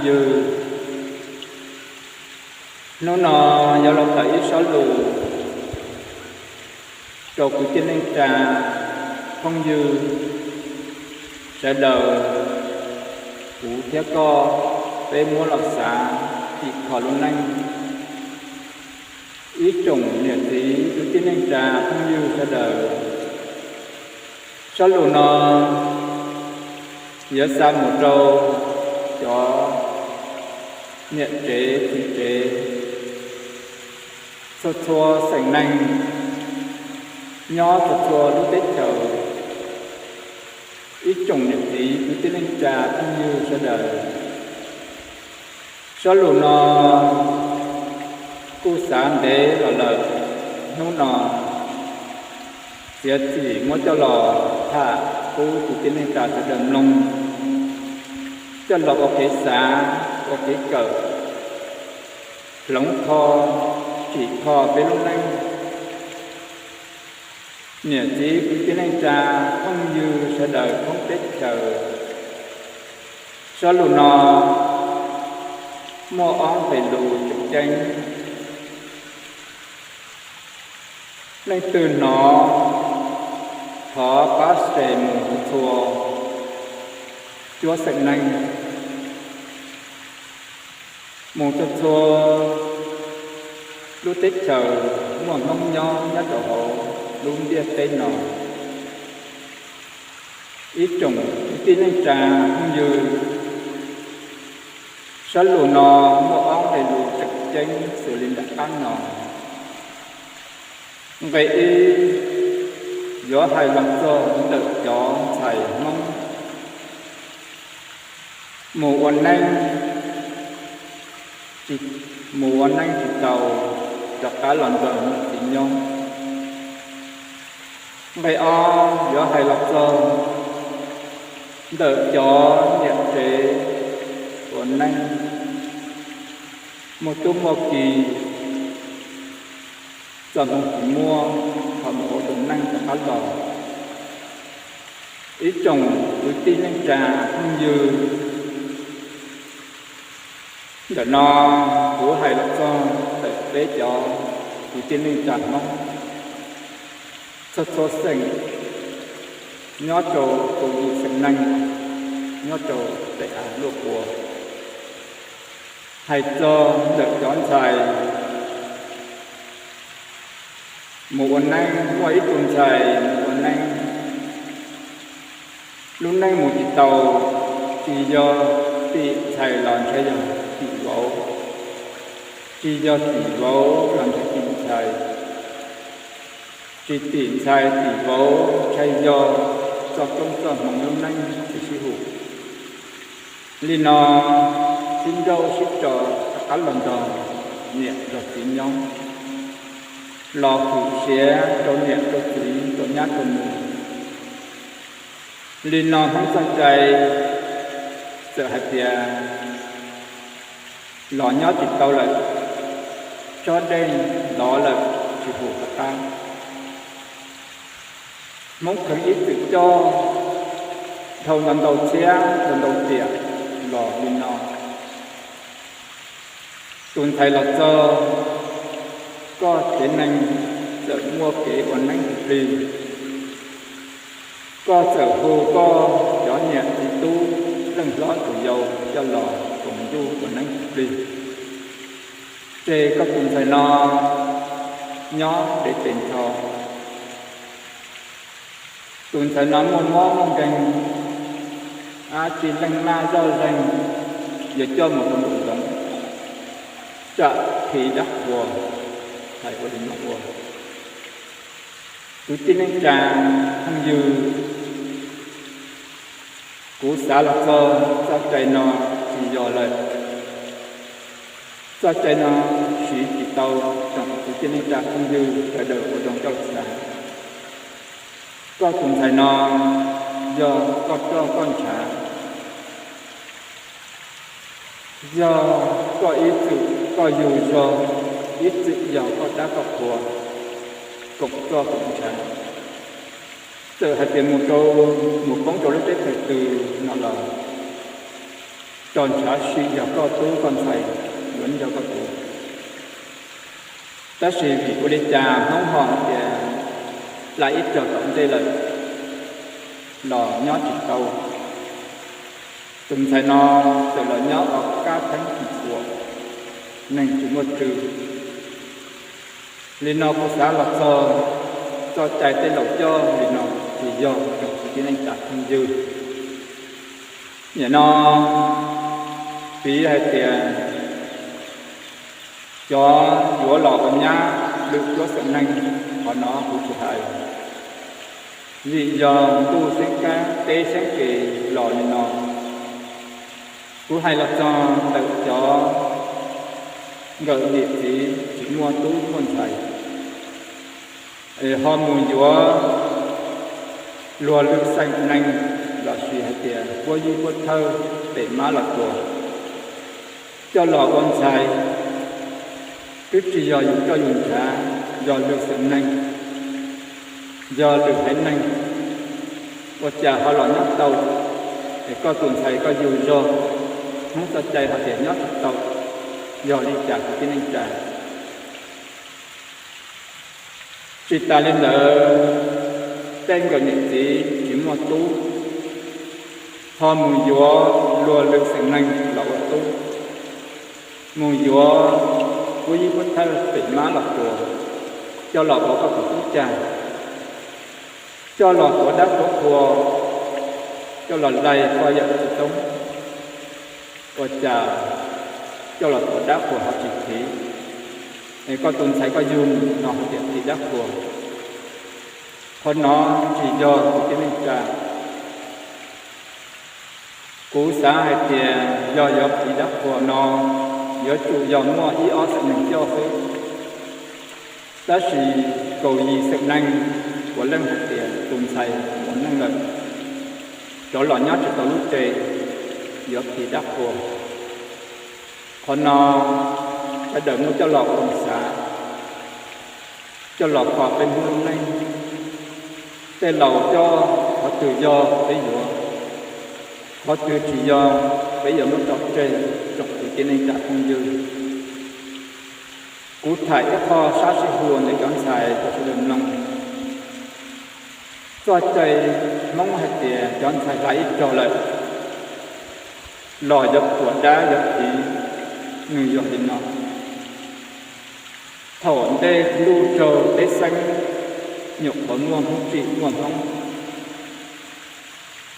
Phooj ywg, hnub no yuav los tawm ib sob lus rau kwv tij neej tsa, phooj ywg sawv daws, kuv thiab koj peb muab los xav tim khom lub neej. Ib tsoom niam txiv kwv tij neej tsa phooj ywg sawv daws, sob lus no yuav xa mus rau cov niam tsev txiv tsev, txhua txhua xeem neeg, nyob txhua txhua lub teb chaws. Ib tsoom niam txiv kwv tij neej tsa phooj ywg sawv daws, sob lus no kuj xav ntev los lawm, hnub no txiav txim muab coj los tham pub kwv tij neej tsa sawv daws mloog, coj los ua kev xav, ua kev kawm, hloov kho, tsim kho peb lub neej. Niam txiv kwv tij neej tsa phooj ywg sawv daws thoob teb chaws, sob lus no muaj ob nqe lus tseem ceeb. Leej twg hnov, thov pab share mus txhua txhua cuab xeem neeg, mus txhua txhua lub teb chaws muaj Hmoob nyob nyob rau hauv lub ntiaj teb no. Ib tsoom kwv tij neej tsa phooj ywg, sob lus no muaj ob nqe lus tseem ceeb xws li nram qab no. Nqe ib yuav hais los txog ntawm cov ntxhais Hmoob mus ua neeb, mus ua neeb tsis tau rov qab los nrog txiv nyob. Nqe ob yuav hais los txog ntawm cov niam tsev ua neeb muaj tub muaj ki, txoj hmoo tsis muaj, ho mus ua tus neej rov qab los. Ib tsoom kwv tij neej tsa phooj ywg, ntawm no kuv hais los txog ntawm peb cov kwv tij neej tsa Hmoob txhua txhua xeem nyob rau tus yim xeem neeg nyob rau pem av luaj qhua. Hais txog ntawm cov ntxhais mus ua neeb, muaj ib tug ntxhais mus ua neeb, lub neej mus tsis tau, tsis yog tim ntxhais los ntshai yog tim vauv, tsis yog tim vauv los ntshai tim ntxhais, tsis tim ntxhais tim vauv ntshai yog txoj koob txoj hmoov lub neej tsis sib hum. Li no sib nrauj sib tso rov qab los nrog niam nrog txiv nyob, los hum siav rau niam rau txiv rau nyab rau nus. Li no Hmoob txoj cai txawm hais tias los nyob tsis tau lawm, tsob dej lov lawm tsis hum rov qab. Hmoob kheev ib txwm coj dhau ntau ntau txhiab ntau ntau tiam los li no. Tus ntxhais los txog, koj tsev neeg txawm muaj kev ua neeb tus plig, koj txawm hu koj cov niam txiv tub leej hlob tus yau coj los koom ntuj ua neeb tus plig, ces koj tus ntxhais no nyob dev tes nrho. Tus ntxhais no muaj mob muaj nkeeg, ab tsi leej maj zoj zeeg, yuav coj mus rau nraum zoov, tsam khi dab qhuas, hais ua li no ua. Kwv tij neej tsa phooj ywg, kuv xav los txog txoj cai no tsis yog lawm. Txoj cai no siv tsis tau, tsoom kwv tij neej tsa phooj ywg sawv daws ua zoo coj los xav. Koj tus ntxhais no yog koj roj koj ntshav, yog koj ib txwm koj yug zog, ib txwm yog koj dab koj qhua, koom roj koom ntshav. Txawm hais tias mus rau, mus poob rau lub teb chaws twg no los, rau ntshav sim yog koj tub koj ntxhais yuav nco koj tus. Tab sis vim ua li cas Hmoob ho hais tias hla ib rog tom ntej lawm los nyob tsis tau. Tus ntxhais no txawm los nyob ua kab theeb tsis puam, neeg tsis muaj tswv. Li no kuv xav los txog txoj cai tej laus coj li no tsis yog rau kwv tij neej tsa phooj ywg. Nim no piv hais tias cov yuav los ua nyab lwm cuab xeem neeg, qhov no kuv tsis hais. Vim yog ntuj xeeb kab teb xeeb ke los li no, kuv hais los txog ntawm cov nkawm niam txiv tsis muaj tub muaj ntxhais, ho mus yuav luag lwm xeem neeg, los sis hais tias puab yij puab thawj pem mab los tuag, coj los ua ntxhais, twb tsis yog yus coj yus nrhav, yog lwm xeem neeg, yog lwm haiv neeg, ua cas ho los nyob tau, es koj tus ntxhais koj yug zog, Hmoob txoj cai hais tias nyob tsis tau, yog li cas kwv tij neej tsa. Tsis tas li ntawd, tej nkawm niam txiv tsis muaj tub, ho mus yuav luag lwm xeem neeg los ua tub, mus yuav puab yij puab thawj pem mab los tuag, coj los ua koj tus tub cag, coj los tuav dab tuav qhua, coj los laig pog yawm txiv tub, ua cas coj los tuav dab qhuas ho tsis phiv, es koj tus ntxhais koj yug no hais tias phiv dab qhuas. Qhov no tsis yog kwv tij neej tsa. Kuv xav hais tias yog yuav phiv dab qhuas no, yuav tsum yog muaj ib ob xeem neeg coj xwb. Tab sis kaum yim xeem neeg puav leej hais tias tus ntxhais mus ua neej lawm, rov los nyob tsis tau lub tsev, yuav phiv dab qhuas. Qhov no sawv daws muab coj los ua xav, coj los kho peb Hmoob lub neej. Tej laus coj qhov twg yog peb yuav, qhov twg tsis yog peb yuav muab tso tseg, tsoom kwv tij neej tsa phooj ywg. Kuv tham ib qho sab sib hluas ntawm cov ntxhais rau sawv daws mloog. Txoj cai Hmoob hais tias cov ntxhais hla ib rog lawm los yuav tuav dab yuav phiv, nws yog li no. Thaum ntej ntuj raug teb xeeb, nyuam qhuav muaj Hmoob Tsim muaj Hmoob,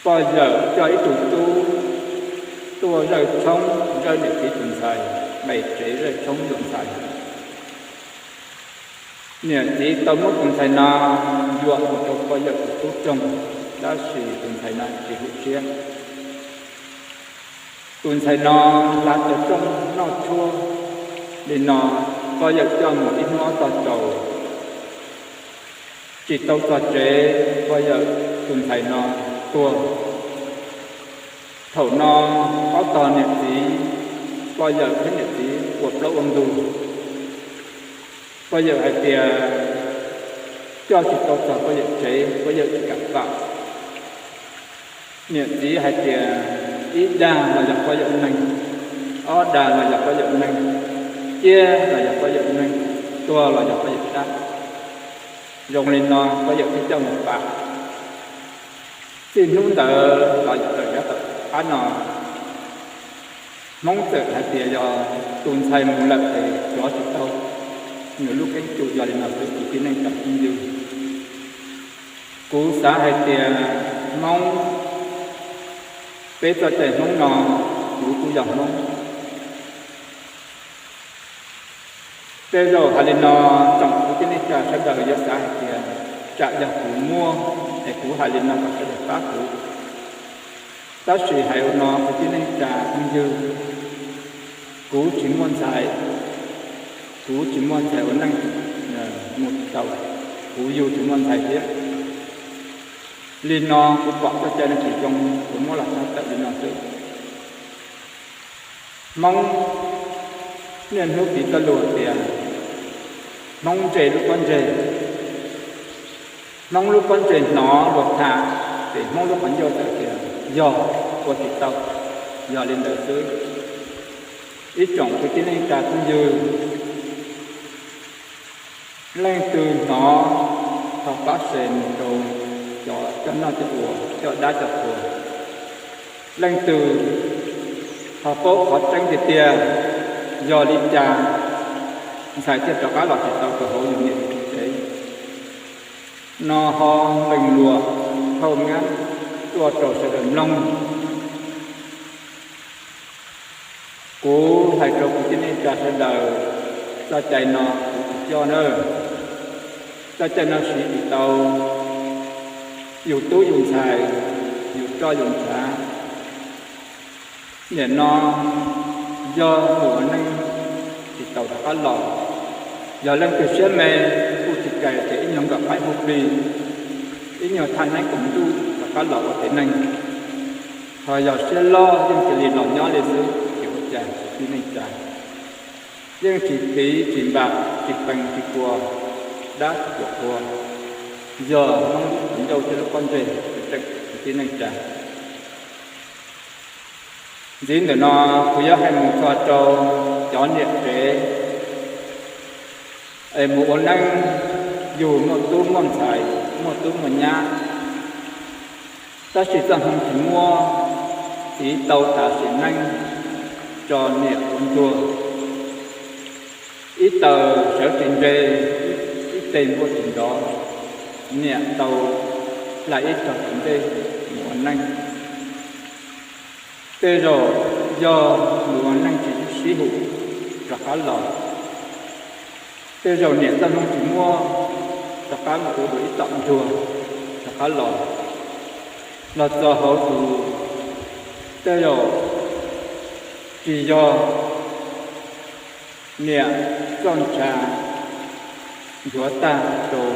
pog yawm coj ib tug tub tuaj zawj tshoob zawj niam txiv tus ntxhais, nqes tsev zawj tshoob yuam ntxhais. Niam txiv tau muab tus ntxhais no yuam mus rau pog yawm tus tub roog, tab sis tus ntxhais no tsis hum siab. Tus ntxhais no hla cov rooj noj tshuaj li no, pog yawm coj mus ib hnub ob tog tsaus, tsis tau txog tsev, pog yawm tus ntxhais no tuag. Thaum no ob tog niam txiv, pog yawm thiab niam txiv ua plaub ua ntug. Pog yawm hais tias coj tsis tau txog pog yawm tsev, pog yawm tsis kam pam. Niam txiv hais tias ib dag los yog pog yawm neeg, ob dag los yog pog yawm neeg, ciab los yog pog yawm neeg, tuag los yog pog yawm dab. Zoo li no pog yawm thiaj coj mus pam. Txij hnub ntawd los txawm yav tom qab no, Hmoob txawm hais tias yog tus ntxhais mus lawm ces rov tsis tau, nws lub keeb kwm yog li no xwb kwv tij neej tsa phooj ywg. Kuv xav hais tias Hmoob, peb txoj cai Hmoob no, kuv kuj yog Hmoob. Tej zaum hais li no tsoom kwv tij neej tsa sawv daws yuav xav hais tias tsam yog kuv muaj es kuv hais li no kom sawv daws pab kuv. Tab sis hais ua no kwv tij neej tsa phooj ywg, kuv tsis muaj ntxhais, kuv tsis muaj ntxhais ua neej mus tsis tau, kuv yug tsis muaj ntxhais thiab. Li no kuv pom txoj cai no tsis zoo, kuv muab los tshaj tawm li no xwb. Hmoob niaj hnub piv txoj lus tias Hmoob ntse lub pob ntseg, Hmoob lub pob ntseg hnov luag tham, ces Hmoob lub qhov ncauj txawm tias yog, ua tsis tau. Yog li ntawd xwb, ib tsoom kwv tij neej tsa phooj ywg, leej twg hnov thov pab share mus rau cov coj noj coj ua, coj dab coj qhua. Leej twg ho paub qhov tseeb tiag tiag yog li cas, ntxhais thiaj rov qab los tsis tau rau hauv yus niam yus txiv tsev no, ho lees luas thauj ngab tuaj rau sawv daws mloog. Kuv hais rau kwv tij neej tsa sawv daws, txoj cai no kuv tsis coj na. Txoj cai no siv tsis tau yus tub yus ntxhais, yus roj yus ntshav. Nim no yog mus ua neej tsis tau rov qab los, yog leej twg siab me kuj tsis kais tias ib nyuag nkawm qaib hu plig, ib nyuag thaj neeb koom ntuj rov qab los ua tsev neeg. Ho yog siab loj yeej cia li los nyob li xwb, tsis ua cas kwv tij neej tsa. Yeej tsis tiv tsis npam tsis pees tsis puas, dab tsis puas qhua, yog Hmoob lub ncauj thiab lub pob ntseg tseem kwv tij neej tsa. Ntxiv ntawm no kuv yuav hais mus txog rau cov niam tsev es mus ua neej, yus muaj tub muaj ntxhais, muaj tub muaj nyab, tab sis txoj hmoo tsis muaj, txiv tau tas sim neej tso niam ua ntsuag. Ib taws sawv tsis nres, ib teg npuaj tsis nrov, niam tau hla ib tog tom ntej mus ua neej. Tej zaum yog mus ua neej tsis sib hum rov qab los, tej zaum niam txoj hmoo tsis muaj, rov qab mus ua dua ib tom ntsuag rov qab los. Los txog hauv tus, tej zaum tsis yog niam txoj ntshav nchuav tag rau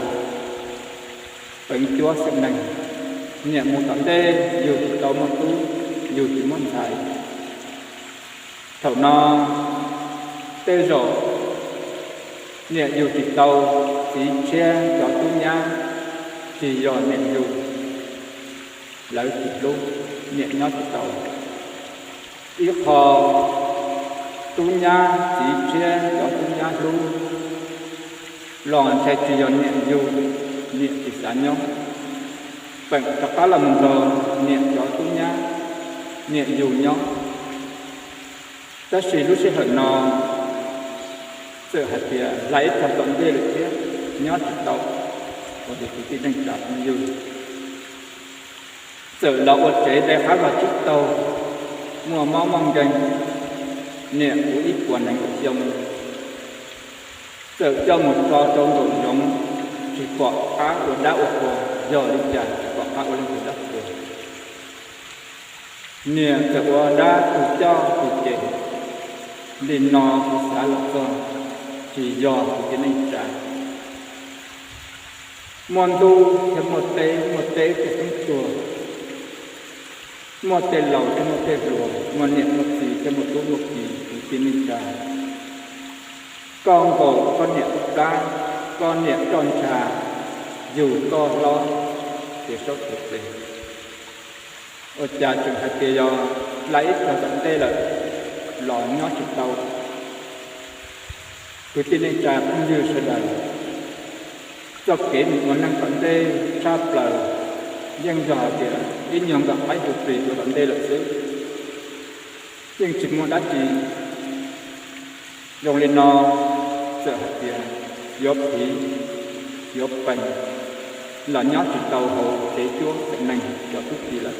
peev cuab xeem neeg. Niam mus tom ntej yus tsis tau muaj tub, yus tsis muaj ntxhais. Thaum no tej zaum niam yug tsis tau, txiv tshiab cov tub nyab tsis yog niam yug, lawv tsis hlub, niam nyob tsis tau. Ib qho tub nyab txiv tshiab cov tub nyab hlub los ntshai tsis yog niam yug, niam tsis xav nyob. Peem rov qab los mus nrog niam cov tub nyab, niam yug nyob. Tab sis lub sij hawm no txawm hais tias hla ib tog tom ntej lawm thiab nyob tsis tau, ua li kwv tij neej tsa phooj ywg. Txawm los ua tsev dai qab los tsib taug, muaj mob muaj nkeeg, niam kuv ib puas nees nkaum xyoo, txawm coj mus tso rau nraum zoov, tsis pom qab ua dab ua qhua, yog li cas tsis pom qab ua leej twg dab qhua. Niam txawm ua dab tus coj tus cem, li no kuv xav los txog, tsis yog kwv tij neej tsa. Muaj ntuj thiaj muaj teb, muaj teb thiaj poob tuag, muaj tej laus thiaj muaj tej hluas, muaj niam muaj txiv thiaj muaj tub muaj ki, kwv tij neej tsa. Koj nkaum koj niam tus plab, koj niam roj ntsha yug koj hlob, ces saub tuv ples. Ua cas tseem hais tias yog hla ib tog tom ntej lawm los nyob tsis tau. Kwv tij neej tsa phooj ywg sawv daws, txoj kev mus ua neej tom ntej tshaj plaws yeej yog hais tias ib nyuag nkawm qaib hu plig ua tom ntej lawm xwb, yeej tsis muaj dab tsi. Zoo li no, txawm hais tias yuav phiv, yuav pees, los nyob tsis tau hauv kev cuab xeem neeg cov tub ki lawm.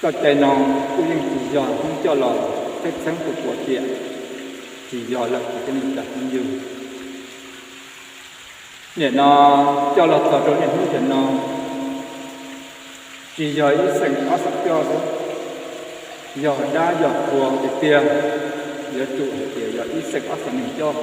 Txoj cai no kuj yeej tsis yog Hmoob coj los txheeb txheeb tus puas tiam, tsis yog lawm kwv tij neej tsa phooj ywg. Nim no coj los txog rau niaj hnub nim no, tsis yog ib xeem ob xeem coj xwb, yog dab yog qhua tiag tiag, yuav tsum hais tias yog ib xeem ob xeem neeg coj.